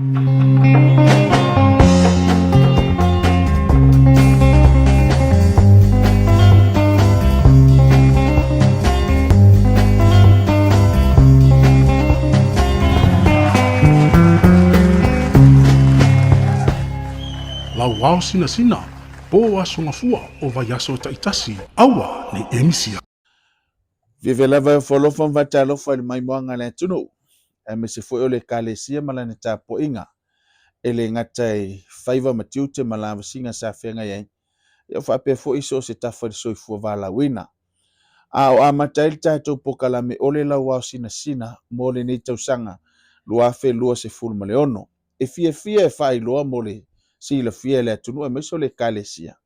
Lauao sinasina, po aso gafua o vaiaso taitasi, aua nei e misia. Fiafia lava e ofo alofa ma faatalofa i le maimoaga a le atunuu, aemaise foi o le Ekalesia ma lana tapuaiga, e le gata i faiva ma tiute ma lavasiga sa feagai ai, ia faapea foi so o se tafa i le soifua valaauina. A o amata ai le tatou polokalame o le Lauao Sinasina mo lenei tausaga 2026. E fiafia e faailoa mo le silafia e le atunuu aemaise o le Ekalesia,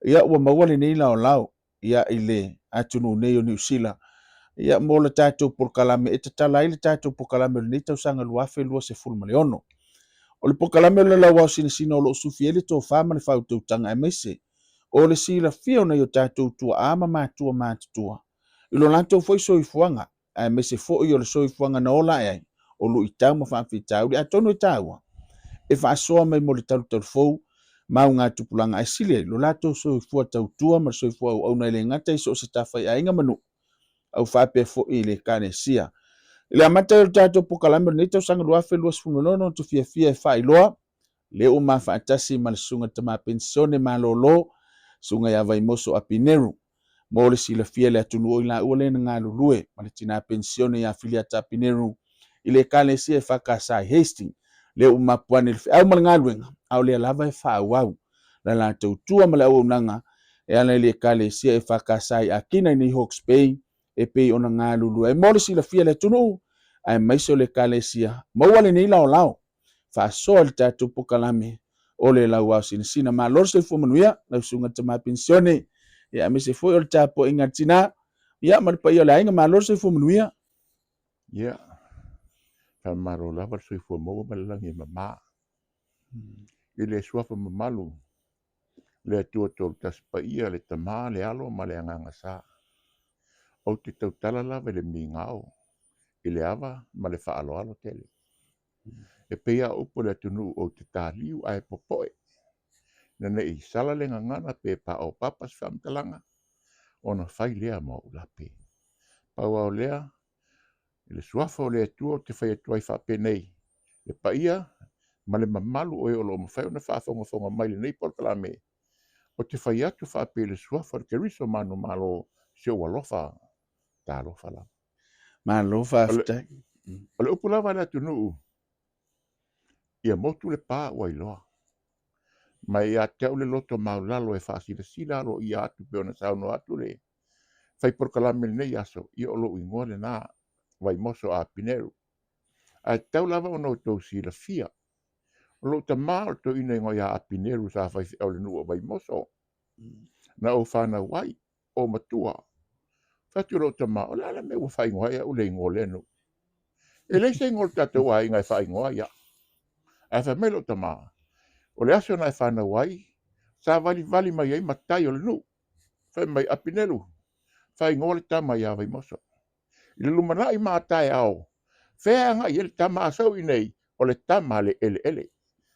ia ua maua lenei laolao ia i le atunuu nei o Niu Sila ia mo le tatou polokalame e tatala ai le tatou polokalame o lenei tausaga 2026. O le polokalame o le Lauao Sinasina o lo o sufi ai le tofa ma le faautautaga aemaise o le silafia o nai o tatou tuaa ma matua matutua i lo latou foi soifuaga aemaise foi o le soifuaga na ola ae ai o luitau ma faafitauli. Atonu e taua e faasoa mai mo le talutalu fou ma augatupulaga ae sili ai lo latou soifua tautua ma le soifua auauna e le gata i so o se tafa i aiga ma nuu au faapea foi i le Ekalesia. I le amata ai o le tatou polokalame o lenei tausaga 2026, ou te fiafia e faailoa lea ua ma faatasi ma le Susuga Tama Penisione Malolo, Susuga ia Vaimoso Apineru. Mo le silafia e le atunuu o i laua lea na galulue ma le tina penisione ia Filiata Apineru i le Ekalesia EFKS i Hastings, lea ua mapu ane i le feau ma le galuega, a o lea lava e faaauau la latou tua ma le auaunaga e ala i le Ekalesia EFKS i Akina i nei Hawke's Bay e pei ona galulue ai. Mo le silafia e le atunuu aemaise o le Ekalesia, maua lenei laolao faasoa i le tatou polokalame o le Lauao Sinasina. Malo le soifua manuia lau susuga i le tama penisione, ia aemaise foi o le tapuaiga a le tina, ia ma le paia o le aiga. Malo le soifua manuia. Ia, faamalo lava le soifua maua ma le lagi e mama. I le suafa mamalu le Atua Toolutasi Paia, le Tama, le Alo ma le Agaga Sa. Ou te tautala lava i le migao, i le ava ma le faaaloalo tele. E pei lava o upu a le atunuu ou te taliu ae popoe, ina ne i sala le gagana pe paopapa se faamatalaga, ona fai lea ma ou lape. Pau lava o lea, i le suafa o le Atua ou te fai atu ai faapenei, le paia ma le mamalu o e o lo o mafai ona faafogafoga mai i lenei polokalame, ou te fai atu faapea i le suafa o le Keriso manumalo, si ou alofa, talofa lava. Malo faafetai. O le upu lava a le atunuu, ia motu le pa ua iloa. Ma e ia te au le loto maulalo e faasilasila aloaia atu pei ona saunoa atu le fai polokalame i lenei aso, ia o lou igoa lena, Vaimoso Apineru. Ae tatau lava ona outou silafia, o lou tama o le toeaina igoa ia Apineru sa faifeau i le nuu o Vaimoso. Na ou fanau ai, o matua. Fai atu lou tama, o le a le mea ua faaigoa ai au i le igoa o lea nuu? E leai se igoa o le tatou aiga e faaigoa ai au. Ae fai mai lou tama, o le aso na e fanau ai, sa valivali mai ai matai o le nuu. Fai mai, Apinelu, faaigoa le tama ia Vaimoso. I le lumanai ma a taeao, fea e agai i ai le tama a sau i inei, o le tama a le eleele.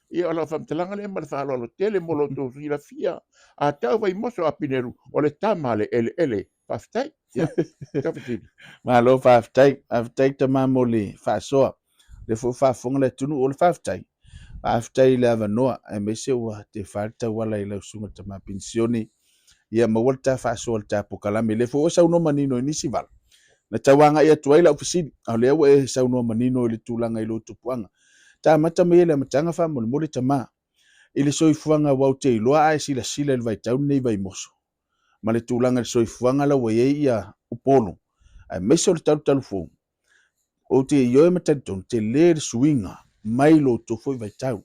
Ia, o lau faamatalaga lea ma le faaaloalo tele mo lo outou silafia, a tau Vaimoso Apineru, o le tama a le eleele. Faafetai. Ia, tau fesili. Malo faafetai. Faafetai tama mo le faasoa. O lea foi ua faafofoga le atunuu. O le faafetai, faafetai i le avanoa, aemaise ua tefa le tauala i lau susuga i le tama penisione. Ia maua le ta faasoa i le ta polokalame. O lea foi ua saunoa manino i nisi vala na tau agai atu ai lau fesili, a o lea ua e saunoa manino i le tulaga i lou tupuaga. Ta amata mai i le amataga faamolemole tama i le soifuaga aua ou te iloa a e silasila i le vaitau lenei i Vaimoso ma le tulaga i le soifuaga la ua i ai ia Upolu aemaise o le talutalu fou, Ou te ioe ma talitonu, tele le suiga mai lo outou foi vaitau.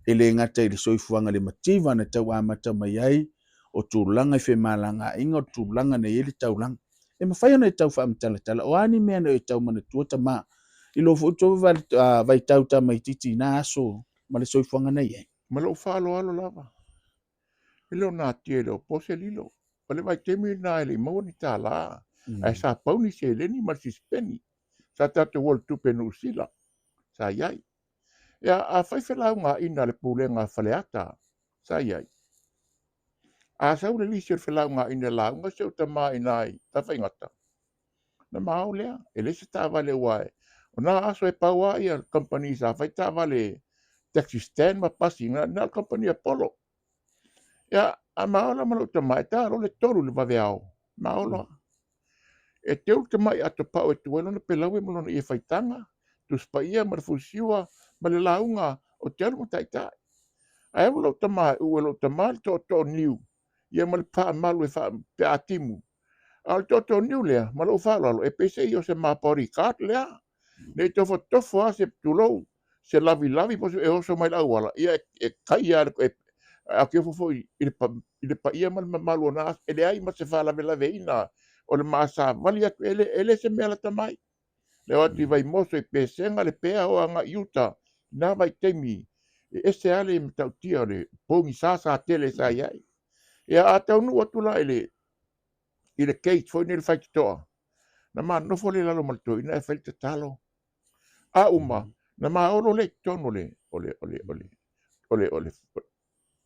E le gata i le soifuaga le mativa na tau amata mai ai, o tulaga i femalagaaiga, o tulaga na i ai le taulaga. E mafai ona e tau faamatalatala, o a ni mea na e tau manatua tama i lo foi outou vaitau tamaitiiti i na aso ma le soifuaga na i ai? Ma lou faaaloalo lava. E le o natia e le o po se lilo. O le vaitaimi lena e le i maua ni tālā, ae sa pau ni seleni ma le sisipeni. Sa tatou o i le tupe Niu Sila, sa i ai. Ia, a fai felaugaina a le Pulega a Faleata sa i ai, a sau le lisi o le felaugaina e lauga si ou tama i ina i Tafaigata, na ma o lea, e leai se taavale aua o na aso e pau lava ia kamupani sa fai taavale taxi stand ma pasi, na o le kamupani a Apollo. Ia, a ma o la ma lou tama, e ta loa le 3 i le vaveao, ma o loa. E teu le tamai atopau e tuu ai lona pelaue ma lona ie faitaga, Tusi Paia ma le Fusiua ma le lauga o te alu ma taitai. Ae alu lou tama e uu e lou tama le tootoo niu ia ma le paamalu e faa pe a timu. A o le tootoo niu lea ma lou faaaloalo e peiseai o se ma bodyguard lea. Ne i tofotofo lava se tulou se lavilavi po o se e oso mai le auala, ia e kai lava e aokiofo foi i le, i le paia ma le mamalu o na aso. E leai ma se faalavelaveina o le ma savali atu, e le, e le se mea lata mai. Le o atu i Vaimoso i Pesega, le pea o agai i uta, i na vaitaimi, e ese lava le matautia o le pogisa sa tele sa i ai. Ia a taunuu atu la i le, i le gate foi nei le faitotoa, na ma nofo lea i lalo ma le toeaina ae fai le tatalo. A uma, na ma olo lea i totonu o le, o le, o le, o le, o le, o le,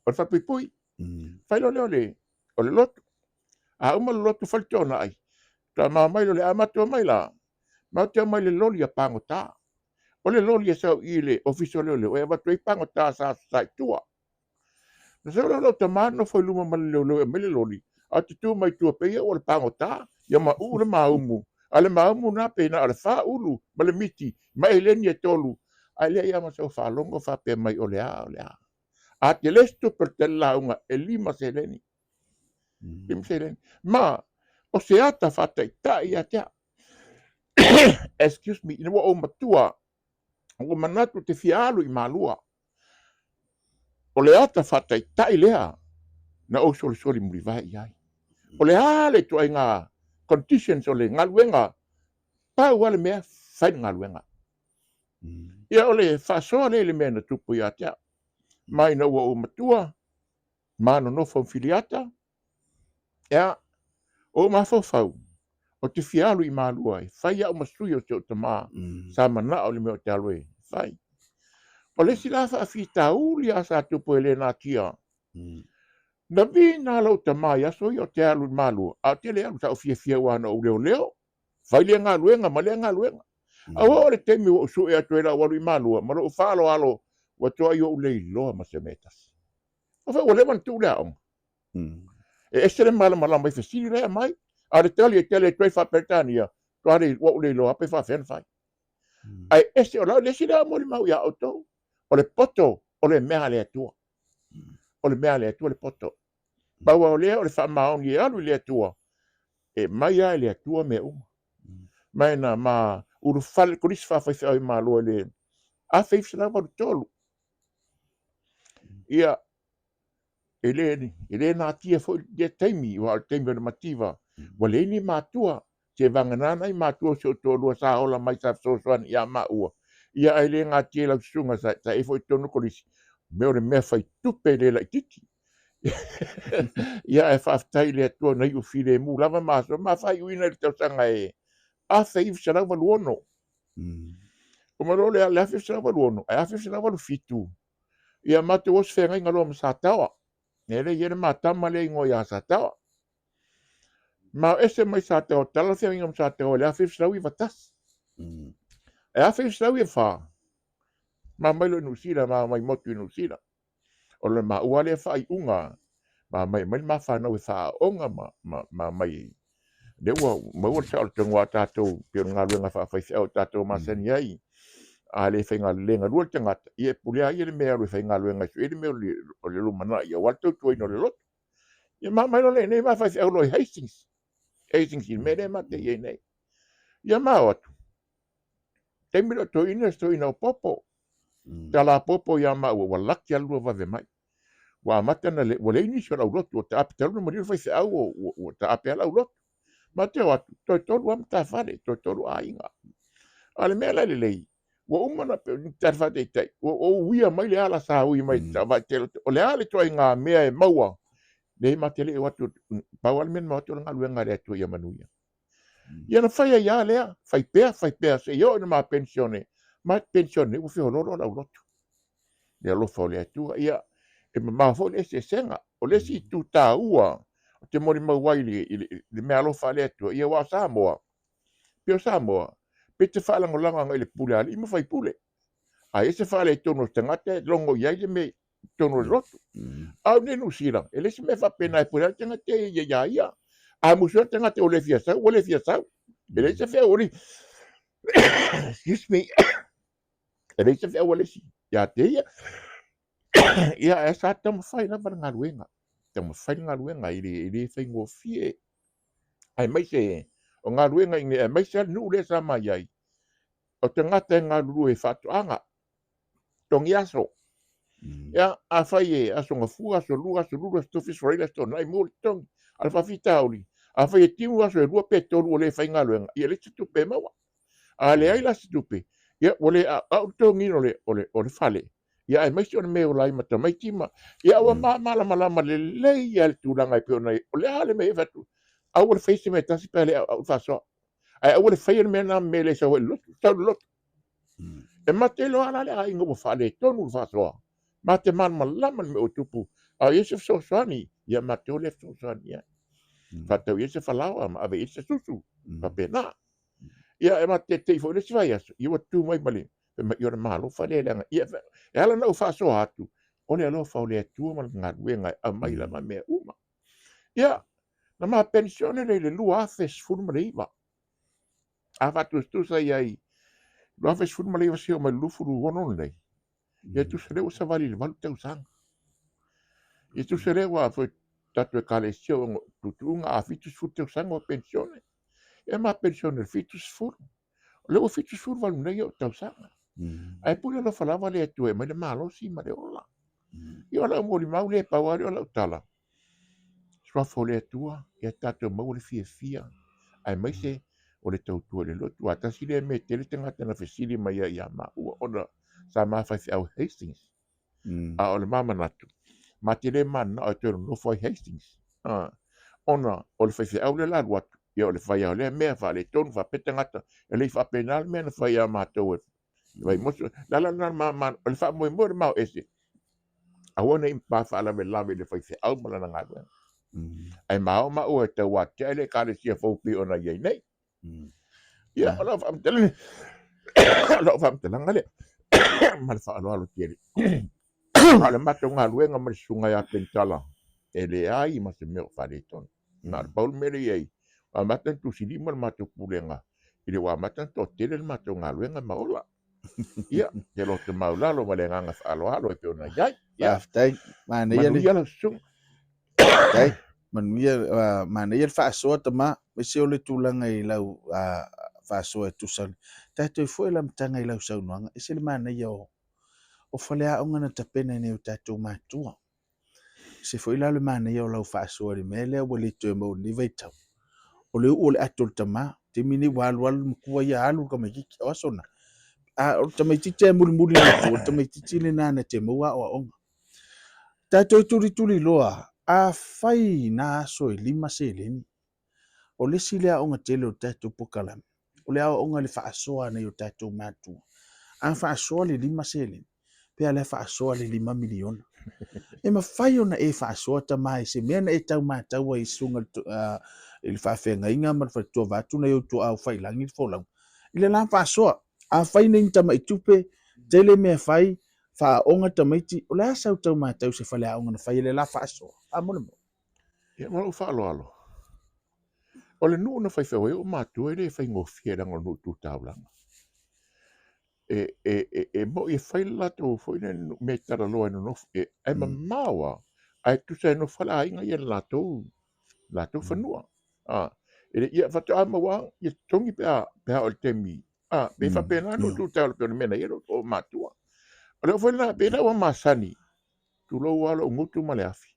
o le falepuipui. Fai loa lea o le, o le lotu. A uma le lotu fai le toonai, faatoa ma omai loa lea. A matou omai la, matou te omai i le loli a pagota. O le loli e sau i i le ofisa o leoleo e avatu ai pagota sa sa i tua. Na sau lea o lau tama nofo i luma ma le leoleo e aumai le loli, ae ou te tu mai tua pei au o le pagota, ia mauu le maumu. A o le maumu lena pei na o le fa ulu ma le miti ma eleni e tolu, ae leai lava ma sau faalogo faapea mai o le a o le a. A tele se tupe o le tele lauga e 5 seleni. 5 seleni. Ma o se ata faataitai ia te au. Excuse me, ina ua ou matua, ua manatu te fia alu i Malua. O le ata faataitai lea na ou solisoli mulivae i ai. O le a le ituaiga conditions o le galuega, pau lava le mea, fai le galuega. Ia o le faasoa lea i le mea na tupu ia te au. Ma ina ua ou matua, ma nonofo ma Filiata, ia, o ou mafaufau, ou te fia alu i Malua e fai au ma sui o si ou tama sa manao i le mea ou te alu e fai. O le isi la faafitauli lava sa tupu e le natia, na vina lou tama i aso ia ou te alu i Malua, ae ou te le alu, sa ou fiafia aua na ou leoleo, fai lea galuega ma lea galuega. Ae ua oo le taimi ua ou sue atu ai lau alu i Malua ma lou faaaloalo ua toai ou le iloa ma se mea e tasi. O fai ua leva ona tuu le aoga. E ese le malamalama i fesili la e aumai, a o le tali e tali atu ai faa-Peretania, ua ou le iloa pe faapefea ona fai. Ae ese, o le isi lea molimau ia outou, o le poto o le mea a le Atua. O le mea a le Atua le poto. Pau lava o lea o le faamaoni e alu i le Atua, e mai lava i le Atua mea uma. Ma e na ma ulufale le Kolisi Faafaifeau i Malua i le 1983. Ia, e le, e le natia foi lea taimi, aua o le taimi o le mativa, ua leai ni matua, se vagana nai matua o si ou toalua sa ola mai sa fesoasoani ia maua, ia ae le natia i lau susuga sa, sa i ai foi i totonu o le kolisi, mea o le mea fai tupe e le laitiiti. Ia ae faafetai i le Atua na iu filemu lava ma aso ma faaiuina i le tausaga e 1986. Uma loa le 1986 ae 1987, ia matou o se feagaiga loa ma Sataoa. E le i ai le ma tama lea igoa ia Sataoa. Ma o ese mai Sataoa, tala le feagaiga ma Sataoa i le 1991. E 1994, ma mai loa i Niu Sila, ma mai motu i Niu Sila. O le maua lea faaiuga, ma mai mai le ma fanau e faaaoga ma, ma, ma mai lea ua maua le saolotoga a tatou pei o le galuega faafaifeau a tatou masani ai. A le faigaluega galue le tagata, ia e pule lava ia le mea e alu e faigaluega e sue le mea o le lumanai aua le tautuaina o le loto. Ia ma mai loa lea i inei ma faifeau loa i Hastings. Hastings i le mea lea ma te i ai nei. Ia ma o atu, taimi lea o toeaina, se toeaina o popo. Tala popo ia maua, ua laki lava le lua vave mai. Ua amata ona le, ua leai nisi o le aulotu, ua taape talu ona maliu le faifeau, ua, ua, ua taape lava le aulotu. Ma te o atu, toe tolu lava matafale, toe tolu aiga. A o le mea la e lelei, ua uma ona, tali faataitai, ua ou uia mai le ala sa ui mai mm. o le a le ituaiga mea e maua, leai ma te le i o atu, pau lava le mea na o atu o le galuega a le Atua ia manuia. Ia na fai ai lava lea, fai pea, fai pea, seia oo ina ma penisione, ma penisione ua feoloolo le aulotu. Le alofa o le Atua. Ia, e mamao foi le eseesega. O le isi itu taua ou te molimau ai i le, i le, i le meaalofa a le Atua, ia aua o Samoa, pei o Samoa, pei te faalagolago agai i le pule a alii ma faipule. A i ai se faaletonu o se tagata e logo i ai le mea i totonu o le lotu. A o nei Niu Sila, e leai se mea faapena e pule ai le tagata ia ia ia. A musu ai le tagata ua le fia sau, ua le fia sau. E leai se feau o le excuse me, e leai se feau a le isi ia te ia. Ia, ae sa taumafai lava le galuega, taumafai le galuega e le, e le faigofie. Aemaise o galuega i inei, aemaise lava le nuu lea sa ma i ai, o tagata e galulue i faatoaga, togi aso. Ia, afai e aso gafua, aso lua, aso lulu, aso tofi, aso faraile, aso toonai, maua le totogi. A o le faafitauli, afai e timu aso e lua pe tolu ua le faigaluega, ia e leai se tupe e maua. A leai la se tupe, ia ua le a'ua'u le totogiina o le, o le, o le fale, ia aemaise o le mea e ola ai ma tamaiti ma, ia ua malamalama lelei lava le tulaga e pei ona i ai. O le a le mea e fai atu, aua le faia se mea e tasi pe a le a'ua'u le faasoa. Ae aua le faia le mea lena ma mea e le sau ai i le lotu, sau i le lotu. E ma te iloa la le aiga ua faaletonu le faasoa. Ma te malamalama le mea ua tupu. A i ai se fesoasoani, ia matou lea fesoasoani i ai. Faatau i ai se falaoa ma ave i ai se susu, faapena. Ia e ma te tei foi le isi vaiaso, ia ua tu mai ma le, fai mai, ia o le malofa lea leaga, ia, e ala ona ou faasoa atu, o le alofa o le Atua ma le galuega e aumai lava mea uma. Ia, na ma penisione lea i le 2019. A faatusatusa i ai, 2019 seia oo mai i le 26 lenei, ia tusa lea ua savali i le 8 tausaga. Ia tusa lea ua foi tatou ekalesia o tuutuuga a 70 tausaga ua penisione. Ia ma penisione i le 70. O lea ua 78 nei ou tausaga. Ae pule alofa lava le Atua e aumai le malosi ma le ola. Ia o lau molimau lea e pau lava lea o lau tala. Suafa o le Atua, ia tatou maua le fiafia, aemaise o le tautua i le lotu. Aua tasi lea mea e tele tagata na fesili mai ai ia maua ona sa ma faifeau i Hastings. A o le ma manatu, ma te le mananao e toe nonofo ai Hastings. Ona o le faifeau lea la alu atu, ia o le fai lava o lea mea faaletonu faapea tagata, e le i faapena le mea na fai ia matou e Vaimoso. Le ala lena ma, ma, o le faamoemoe o le mao ese, aua ne i pa faalavelave i le faifeau ma lana galuega. Ae mao maua e tau atiae le ekalesia fou pei ona i ai nei. Ia, o lau faamatalaga, o lau faamatalaga lea, ma le faaaloalo tele. A o le matou galuega ma le susuga ia Penitala, e leai ma se mea o faaletonu. Na o le pau le mea lea e i ai, ua amata ona tusilima le matou pulega i le ua amata ona toatele le matou galuega ma ola. Ia, te loto maulalo ma le agaga faaaloalo e pei ona i ai. Ia, Faafetai. Manaia le manuia lau susuga. Faafetai. Manuia, manaia le faasoa tama, aemaise o le tulaga i lau faasoa e tusa. Tatou foi le amataga i lau saunoaga, ese le manaia o faleaoga na tapena e nai o tatou matua. Se foi la le manaia o lau faasoa i le mea lea ua le toe maua i lenei vaitau. O le uu o le ato o le tama, taimi nei ua alu alu le matua ia alu le tamaitiiti, o aso na. A o le tamaitiiti e mulimuli mai tua, o le tamaitiiti lena na te maua aoaoga. Tatou tulituliloa, afai na aso e 5 seleni, O le isi lea aoga tele o le tatou polokalame, o le aoaoga i le faasoa a nai o tatou matua. A faasoa le 5 seleni, pe a le faasoa le 5 miliona. E mafai ona e faasoa tama i se mea na e tau matau ai i susuga i le faafeagaiga ma le faletua vaeatu nai ou tuaau faiilagi le folauga. I le la faasoa, afai nei ni tamai tupe, tele mea fai, faaaoga tamaiti, o le a sau tau matau i se faleaoga na fai e le la faasoa? Faamolemole. Ia, ma lou faaaloalo, o le nuu na faifeau ai ou matua e le faigofie leaga o le nuu tu taulaga. E, e, e, e moi e fai le latou foi le mea talaloa e nonofo, e, ae mamao lava, ae tusa e nofo le aiga ia i le latou, latou fanua. A, e le, ia faatoa maua ia totogi pe a, pe a oo i le taimi. A, pe faapena nuu tu taulaga pei o le mea na i ai lou matua. O le foi lena, pei la ua masani, tulou lava lou gutu ma le afi.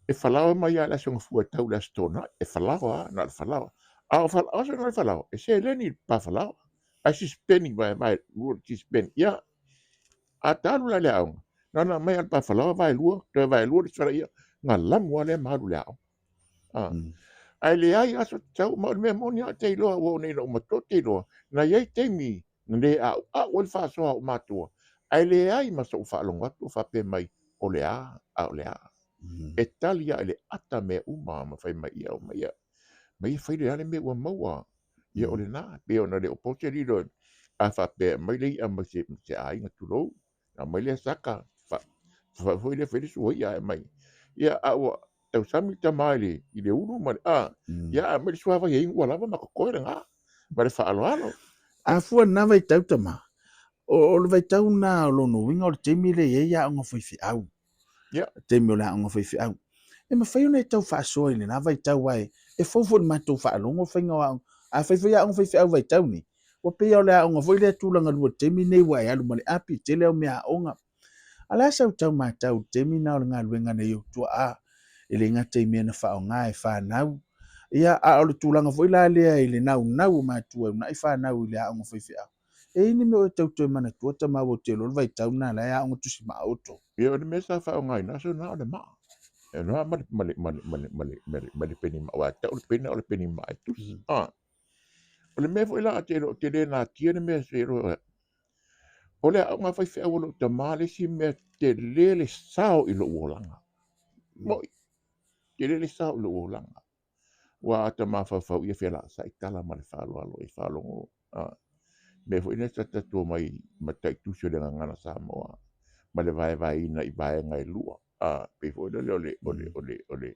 E falaoa mai lava le Aso Gafua e tau i le Aso Toonai, e falaoa lava, na o le falaoa. A o falaoa, aso na o le falaoa, e seleni i le pa falaoa. Ae sisipeni vaevae, lua sisipeni. Ia, a ta alu la i le aoga, na ona aumai lava le pa falaoa vaelua, toe vaelua le isi falaoa, ia, galamu lava lea ma alu i le aoga. A. Ae leai aso tatau, ma o le mea moni lava ou te iloa, ua oo nei ina ou matua ou te iloa, na i ai taimi na le a'ua'u ai le faasoa a ou matua. Ae leai ma soʻu faalogo atu o faapea mai, O le a, a o le a. E tali lava i le ata mea uma ma fai mai, Ia, omai ia, mai e fai le a le mea ua maua. Ia o lena, pei ona le o po se lilo a faapea e aumai le i'a mai se aiga tulou, aumai lea saka, fa foi lea fai le sua i'a ae aumai. Ia, a ua tausami le tama i le ulu ma le a, ia aumai le suavai e inu ua lava ma totoe lena. Ma le faaaloalo. A fua i lena vaitau tama, o le vaitau lena o lona uiga o le taimi lea e i ai aoga faifeau. Ia. Taimi o le aoga faifeau. E mafai ona e tau faasoa i lena vaitau aua e fou foi i le matou faalogo le faiga o aoga. A fai foi aoga faifeau i vaitau nei, ua pei lava o le aoga foi lea tulaga lua i le taimi lenei ua e alu ma le api, e tele au meaaoga. A o le a sau tau matau i le taimi lena o le galuega na i ou tuaa, e le gata i mea na faaaoga e fanau, ia a o le tulaga foi la lea i le naunau o matua e uunai fanau i le aoga faifeau. E i ai ni mea o e tau toe manatua tama aua ou te iloa o le vaitau lena la e aoga tusi maa outou. Ia o le mea sa faaaogaina aso na o le maa. E noa ma le ma le ma le ma le ma le ma le ma le peni maa aua e tau le peni o le peni maa e tusi. Ah. O le mea foi la te lo te le natia le mea se lo o le aoga faifeau o lou tama le isi mea tele le sao i lou olaga. Moi, tele le sao i lou olaga. Ua ata mafaufau ia felaasai tala ma le faaaloalo e faalogo a mea foi lea sa tatou omai mataitusi o le gagana Samoa ma le vaevaeina i vaega e lua a pei foi lele o le o le o le o le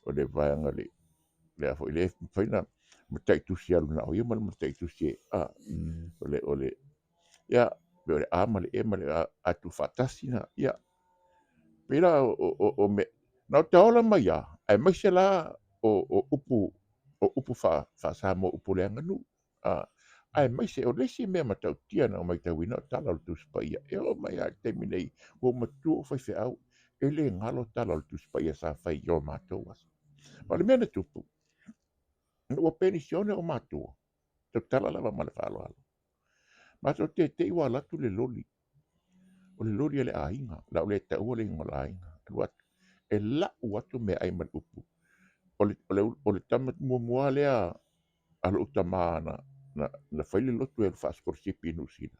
o le vaega le le a foi le mafai ona mataitusi alu na o ia ma le mataitusi e a o le o le ia pei o le A ma le E ma le A a tuufaatasi na ia pei la o mea na o taola mai lava aemaise la o upu o upu faa-Samoa upu leaganuu aemaise o le isi mea matautia na ou matauina o tala o le Tusi Paia e oo mai lava i le taimi nei ua ou matua ou faifeau e le galo tala o le Tusi Paia sa fai i o matou aso. Ma o le mea na tupu ina ua penisione ou matua tautala lava ma le faaaloalo Matou teitei ua alu atu le loli, o le loli a le aiga, o le a ou le taua le igoa o le aiga, alu atu, e lau atu meaai ma le upu. O le, o le, o le tama muamua lea a lou tama na, na, na fai le lotu e alu faasikolasipi i Niu Sila.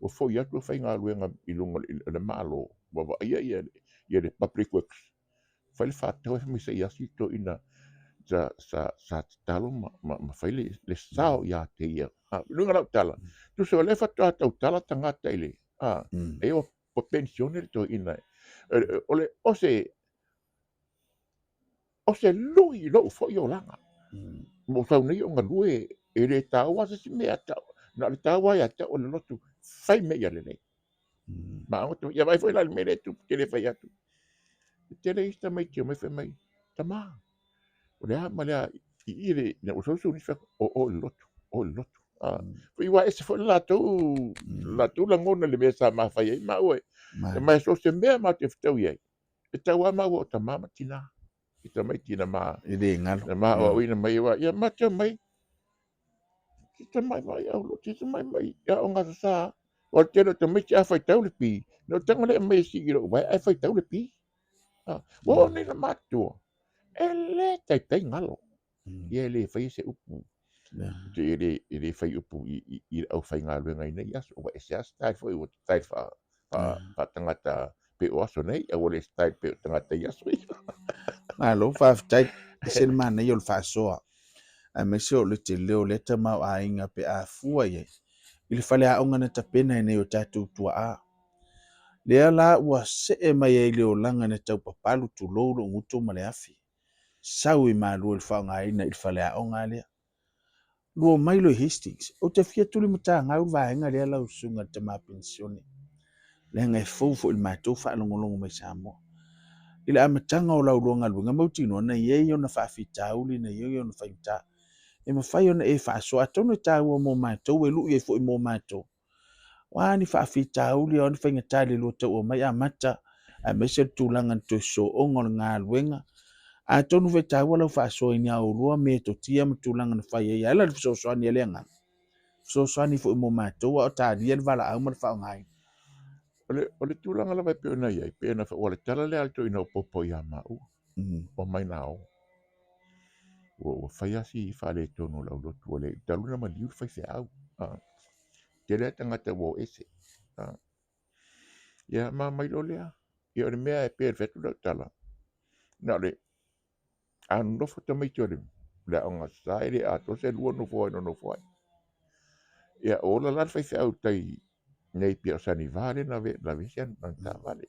Ua foi atu e faigaluega i luga o le Malo, ua vaaia ia, ia le Public Works fai le faatau ae fai mai se i asi le toeaina sa, sa, sa tatalo ma, ma, ma fai le, le sao ia te ia. A, luga lau tala, tusa o lea faatoa tautala tagata i le, a, e ua, ua penisione le toeaina. O le, o se, o se lui i lou foi olaga. Mo sau nei o galue e le taua se isi mea ia te au. Na o le taua ia te au o le lotu fai mea ia lelei. Ma ago ia vaai foi la i le mea lea e tupu, te le fai atu. E tele isi tamaiti omai fai mai, tama, o le a ma le a, i i le, ina ua sau nisi fai atu, o o i le lotu, o i le lotu. Foi ua ese foi le latou, latou lagona i le mea sa ma fai ai maua. E mai so o se mea matou te fetau i ai, e tau lava maua o tama ma tina. I tamaiti na ma, E le galo. na ma aoaoina mai ai, ia matou omai, te tamai mai au lo, te tamai mai aoga Aso Sa. O le tele o tamaiti a faitau le P, na ou tago lea e aumai e sii i lou vae ae faitau le P. Ua oo nei na matutua, e le taitai galo. Ia e le faia se upu, e le, e le fai upu i, i, i le aufaigaluega i nei aso, ua ese lava style foi, ua style faa, faa, faatagata pei o aso nei, a ua le style pei o tagata i aso ia. Malo, faafetai. E ese le manaia o le faasoa, aemaise o le tele o lea tamaoaiga pe a fua i ai i le faleaoga na tapena e nai o tatou tuaa. Lea la ua see mai ai le olaga na taupapalu, tulou lou gutu ma le afi, sau i malua i le faaaogaina i le faleaoga lea. Lua mai loa i Hastings. Ou te fia tuli matagau le vaega lea lau susuga i le tama penisione, leaga e fou foi i le matou faalogologo mai Samoa. I le amataga o lau lua galuega mautinoa na i ai ona faafitauli, na i ai ona faigata. E mafai ona e faasoa, atonu e taua mo matou, e lui ai foi mo matou. O a ni faafitauli, o a ni faigata i le lua taua mai amata, aemaise le tulaga na toe sooga o le galuega. Atonu foi e taua lau faasoa i ni a oulua metotia ma tulaga na fai ai e ala i le fesoasoani a le Agaga, fesoasoani foi mo matou a o talia le valaau ma le faaaogaina. O le tulaga lava e pei ona i ai, pei ona fai, ua le tala lea a le toeaina o Popo ia maua, omai na o. Ua fai lava si faaletonu o le aulotu, ua le talu ona maliu le faifeau. Tele lava tagata ua o ese. Ia ma mai loa lea. Ia o le mea e pei ona fai atu lau tala, na o le a nonofo tamaiti o le aoga Aso Sa e le atoa se lua nofoa e nonofo ai. Ia ola la le faifeau i tai nei pei o Saniva lea na aveese ana taavale.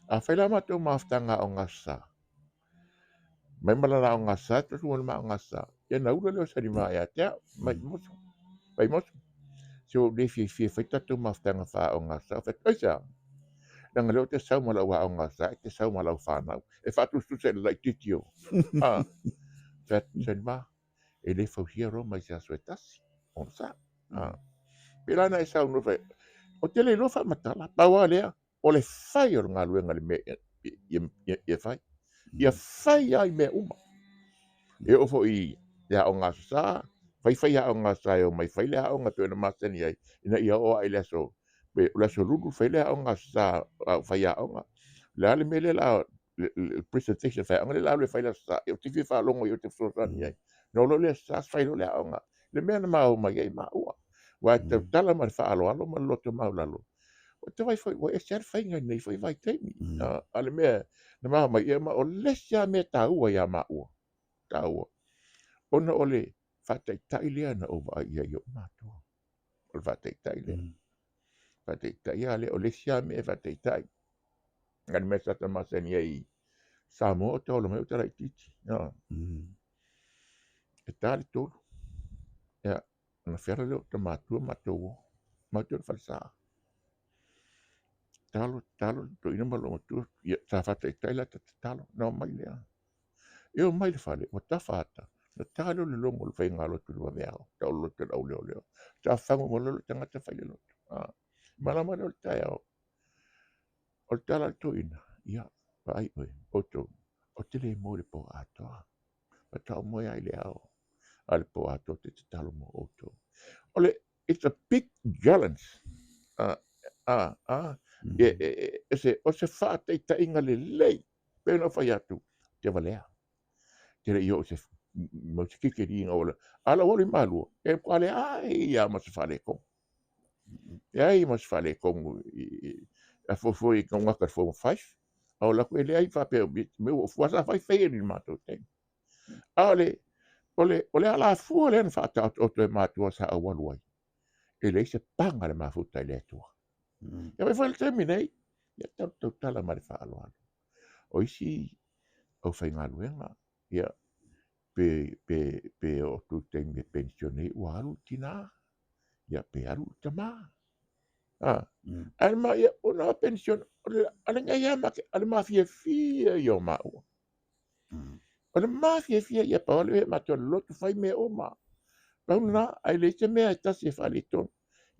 A fai la matou mafutaga aoga Aso Sa, mai ma lana aoga Aso Sa, tofu ma le aoga Aso Sa, ia na ula lea o Saniva ia te au, mai moso, mai moso. Se ua ou le fiafia e fai tatou mafutaga faa-aoga Aso Sa. Ou fai atu, aisea? Leaga o lea ou te sau ma lau aoga Aso Sa, e te sau ma lau fanau. E faatusatusa i le laitiiti o. A, fai atu Saniva, e le fausia Roma i se aso e tasi. Onosai. A, pei la na e saunoa fai, ou te le iloa faamatala, pau lava lea, o le fai o le galuega i le mea ia fai. Ia fai lava i mea uma. E oo foi i le aoga Aso Sa, fai fai aoga Aso Sa e omai fai le aoga e pei ona masani ai, ina ia oo lava i le aso, o le aso Lulu fai le aoga Aso Sa a o faiaoga. O le a le mea lea o le a, le presentation faiaoga lea o le a alu e fai i le Aso Sa, ou te fia faalogo i ai ou te fesoasoani i ai. Ona oo loa lea i le Aso Sa fai loa le aoga. Le mea na ma omai ai maua. Aua e tautala ma le faaaloalo ma le loto maualalo. Ua te vaai foi, ua ese lava le faiga i lenei foi vaitaimi. A o le mea na ma omai, ia ma o le isi lava mea taua ia maua, taua, ona o le faataitai lea na ou vaai i ai i ou matua. O le faataitai lea. Faataitai lava lea, o le isi lava mea e faataitai. A le mea sa ta masani ai i Samoa o taola mai o ta laitiiti. E ta le 3. Ia, ona feala lea o ta matua matou o. Matou i le falesa. Tatalo, tatalo le toeaina ma lou matua. Ia, sa faataitai la ta tatalo. Na omai lea. E oo mai i le fale, ua tafa ata, na ta lea o le logo o le faigalotu i le vaveao, tau le loto i le auleoleo. Sa fagu mai loa le tagata fai le loto. Malama lea o le taeao. O le tala a le toeaina, ia, vaai oe, outou, ou te le moe i le po atoa. Faatoa ou moe lava i le ao, a o le po atoa ou te tatalo mo outou. O le, it's a big challenge. O se faataitaiga lelei, pei ona ou fai atu, ou te valea. Te le i oo i se mau se kekeliga o le, a lau alu i Malua, e matua leai lava ma se faaletonu. Leai ma se faaletonu a foi i gata i le Form 5. A o atu e leai faapea me ua fua sa fai fai i le matou taimi. A o le o le o le alafua lea na faataotooto e matua sa ou alu ai, e leai se paga le mafuta i le Atua. Ia fai foi le taimi nei, ia tau tautala ma le faaaloalo. O isi aufaigaluega, ia, pe, pe, pe oo atu i le taimi e penisione ai ua alu le tina, ia pe alu le tama. A, ae ma ia, ona penisione, o le, o le ngai lava ma ke, o le mafiafia ia o maua. O le mafiafia ia, pau lava le mea matou lotu fai mea uma. Pau lena, ae leai se mea e tasi e faaletonu.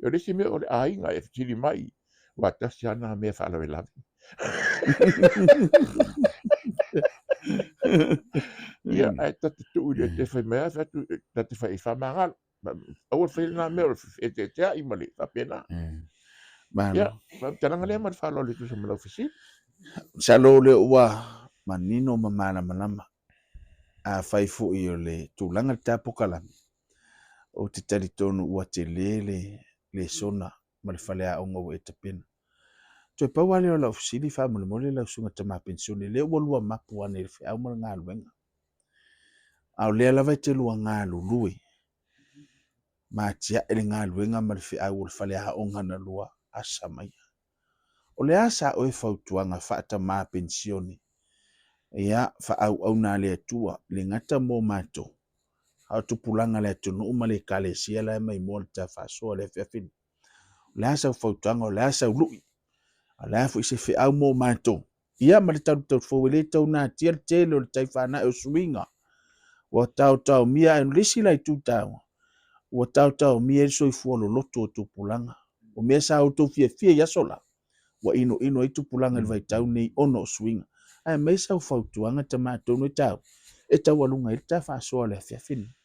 O le isi mea o le aiga e fesili mai, aua tasi lava lena mea e faalavelave. Ia, ae ta te tuu i le te fai mai lava, fai atu, ta te fai i faamagalo. Aua le faia lena mea o le feeteeteai ma le faapena. Malo. Ia, faamatalaga lea ma le faaaloalo e tusa ma lau fesili. Masalo o lea ua manino ma malamalama. Afai foi o le tulaga le ta polokalame, ou te talitonu ua tele le lesona ma le faleaoga ua e tapena. Toe pau lava lea o lau fesili faamolemole lau susuga tama penisione, lea ua lua mapu ane i le feau ma le galuega. A o lea lava e te lua galulue ma atiae le galuega ma le feau o le faleaoga na lua asa maia. O le a sa oe fautuaga faatama penisione ia faaauauna a le Atua le gata mo matou, a o tupulaga a le atunuu ma le ekalesia la e maimoa le ta faasoa i le afiafi nei? O le a sau fautuaga, o le a sau lui, a o le a foi se feau mo matou? Ia ma le talutalu fou e le tau natia le tele o le tai fanae o suiga ua taotaomia ae o le isi la itu taua ua taotaomia ai le soifua loloto o tupulaga. O mea sa outou fiafia i aso la, ua inoino ai tupulaga i le vaitau nei ona o suiga. Ae aumai sau fautuaga tama atonu e taua e taualuga ai le ta faasoa i le afiafi lenei.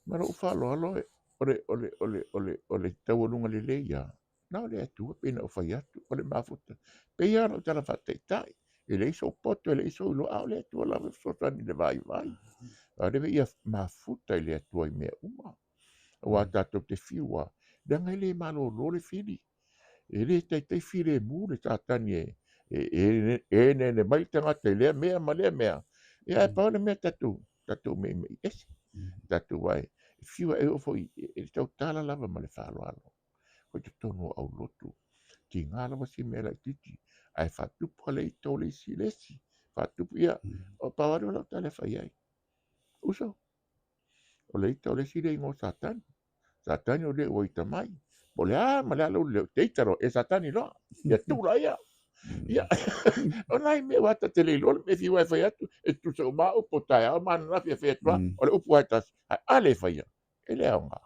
Ma lou faaaloalo o le, o le, o le, o le, o le taualuga lelei lava Na o le Atua pei ona ou fai atu, o le mafuta. Pei lava o lau tala faataitai, e leai sou poto, e leai sou iloa, a o le Atua lava e fesoasoani i le vaivai. A o lea ia mafuta i le Atua i mea uma. Aua tatou te fiu lava, leaga e le malolo le fili. E le taitai filemu le Satani e eneene mai le tagata i lea mea ma lea mea. Ia ae pau le mea tatou tatou meimei ese. Tatou ae fiu e oo foi i le tautala lava ma le faaaloalo. Foi totonu o aulotu. Tiga lava si mea laitiiti ae faatupu le ita o le isi i le isi. Faatupu ia, o pau lava lea o lau tala e fai ai. Uso, o le ita o le isi lea igoa o Satani. Satani o lea ua ita mai. Po o le a ma le a lou leo, te ita loa, e Satani loa. Ia tuu laia. Ia, o nai mea ua ta te le iloa le mea e fiu ai e fai atu, e tutusa uma lava upu o taeao ma ananafi e fai atu lava, o le upu lava e tasi, ae a le faia, e le aoga.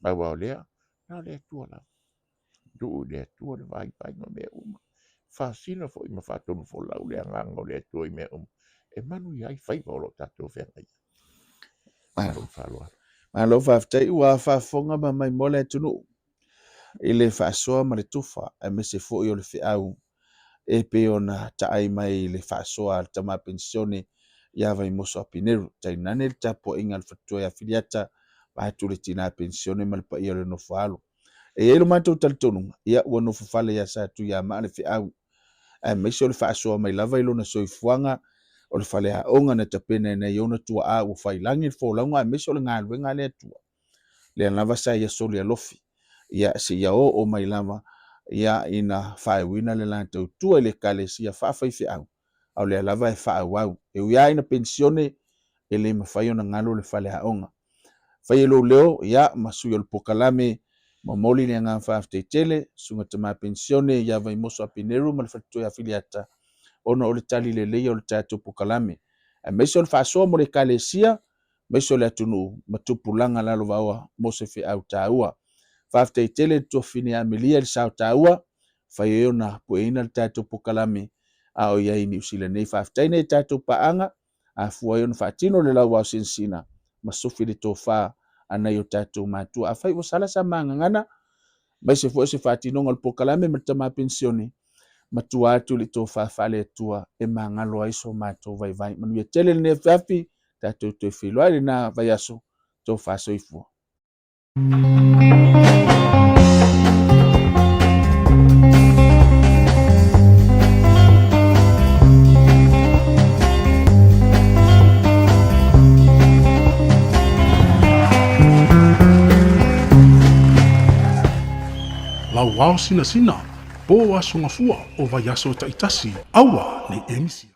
Aua o lea, na o le Atua lava. Tuu i le Atua le vaivaiga o mea uma. Faasino foi ma faatonufolau le agaga o le Atua i mea uma e manuia ai faiva o lo o tatou feagai ai. Ma lou faaaloalo. Malo faafetai ua faafofoga ma maimoa le atunuu i le faasoa ma le tufa aemaise foi o le feau e pei ona taai mai i le faasoa a le tama penisione ia Vaimoso Apineru, tainane le tapuaiga a le faletua ia Filiata vaeatu le tina penisione ma le paia o le nofo a alo. E i ai lo matou talitonuga, ia ua nofo fale ia Satuiamaa le feau, aemaise o le faasoa mai lava i lona soifuaga o le faleaoga na tapena e nai ona tuaa ua fai lagi le folauga aemaise o le galuega a le Atua. Lea lava sa ia soli alofi, ia seia oo mai lava ia ina faaiuina le la tautua i le Ekalesia faafaifeau, a o lea lava e faaauau. E ui lava ina penisione, e le mafai ona galo le faleaoga. Fai e lou leo, ia, ma sui o le pokalame, momoli le agaga faafetai tele, Susuga Tama Penisione ia Vaimoso Apineru ma le Faletua ia Filiata, ona o le tali lelei o le tatou pokalame, aemaise o le faasoa mo le Ekalesia, aemaise o le atunuu ma tupulaga lalovaoa mo se feau taua. Faafetai tele i le tuafafine ia Amelia i le sao taua, fai ai ona pueina le tatou pokalame a o i ai i Niu Sila nei. Faafetai nai a tatou paaga, afua ai ona faatino le lauao sinasina ma sufi le tofa a nai o tatou matua. Afai ua sala sa magagana, aemaise foi o se faatinoga o le pokalame ma le tama penisione, matua atu i le tofa faale-Atua e magalo ai so matou vaivai. Manuia tele lenei afiafi, tatou toe feiloai lena vaiaso, tofa soifua. Lauao sinasina, po aso gafua o vaiaso taitasi, aua nei e misia.